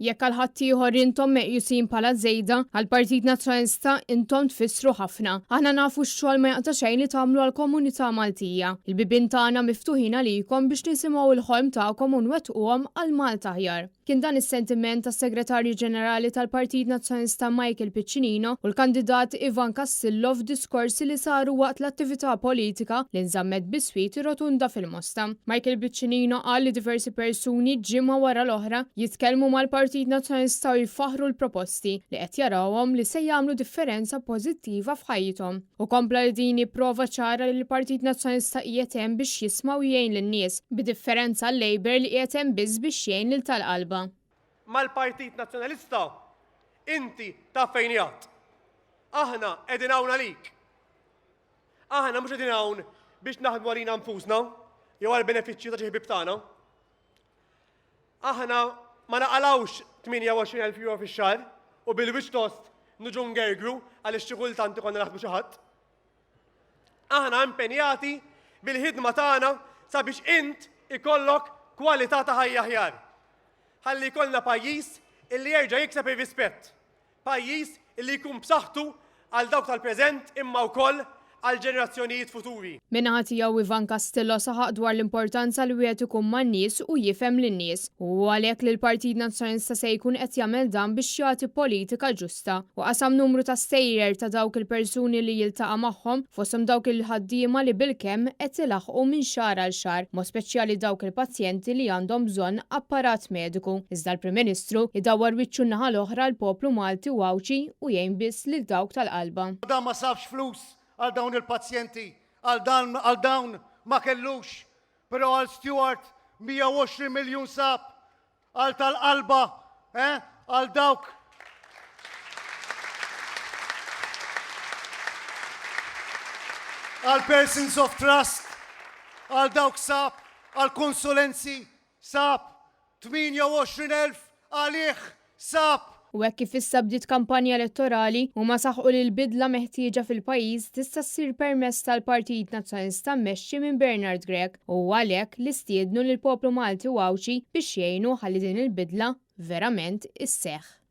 Jekk għal ħaddieħor intom meqjusin bħala żejda, għall-Partit Nazzjonalista intom tfissru ħafna. Aħna nafu x-xogħol ma jaqta' xejn li tagħmlu għall-komunità Maltija. Il-bibien tagħna miftuħin għalikom biex nisimgħu l-ħolm tagħkom u nwettquhom għal Malta aħjar. Kien dan is-sentiment tas-Segretarju Ġenerali tal-Partit Nazzjonalista Michael Piccinino u l-kandidat Ivan Castillo f'diskorsi li saru waqt l-attività politika li nżammet biswit ir-Rotunda fil-Mosta. Michael Piccinino qal li diversi persuni ġimgħa wara l-oħra jitkellmu mal-Partit Nazzjonalista u jfaħħru l-proposti li qed jarawhom li se jagħmlu differenza pożittiva f'ħajjithom. Hu kompla li din hi prova ċara li l-Partit Nazzjonalista qiegħed hemm biex jisma' u jgħin lin-nies, b'differenza għal-Labour li qiegħed hemm biss biex jgħin lil tal-qalba. Mal-Partit Nazzjonalista inti taf fejn qiegħed. Aħna qegħdin hawn għalik. Aħna mhux qegħdin hawn biex naħdmu għalina nfusna jew għall-benefiċċju ta' xi ħbieb tagħna. Aħna ma naqalgħux 28,000 euro fix-xahar u bil-wiċċ tost niġu ngergru għaliex xi kultant ikollna naħdmu xi ħadd. Aħna impenjati bil-ħidma tagħna sabiex int ikollok kwalità ta' ħajja aħjar. Ħalli jkollna pajjiż illi jerġa' jikseb ir-rispett. Pajjiż li jkun b'saħħtu għal dawk tal-preżent imma wkoll għall-ġenerazzjonijiet futuri. Min-naħa tiegħu Ivan Castillo saħaq dwar l-importanza li wieħed ikun man-nies u jifhem lin-nies u hu għalhekk li l-Partit Nazzjonalista se jkun qed jagħmel dan biex jagħti politika ġusta u qasam numru ta' stejjer ta' dawk il-persuni li jiltaqa' magħhom fosthom dawk il-ħaddiema li bilkemm qed ilaħħqu minn xahar għal xahar, b'mod speċjali dawk il-pazjenti li għandhom bżonn apparat mediku. Iżda l-Prim Ministru jdawwar wiċċu n-naħa l-oħra għall-poplu Malti u Għawdxi u jgħin biss lil dawk tal-qalba. Dan ma sabx flus għal dawn il-pazjenti, għal dan għal dawn ma kellux, però għal Steward 120 miljun sab, għal tal-qalba, eh, għal dawk għal persons of trust, għal dawk sab, għal konsulenzi sab, 28,000 għalih sab. U hekk kif issa bdiet kampanja elettorali, huma saħqu li l-bidla meħtieġa fil-pajjiż tista' ssir permezz tal-Partit Nazzjonalista mmexxi minn Bernard Grech u huwa għalhekk li stiednu lill-poplu Malti u Għawdxi biex jgħinu ħalli din il-bidla verament isseħħ.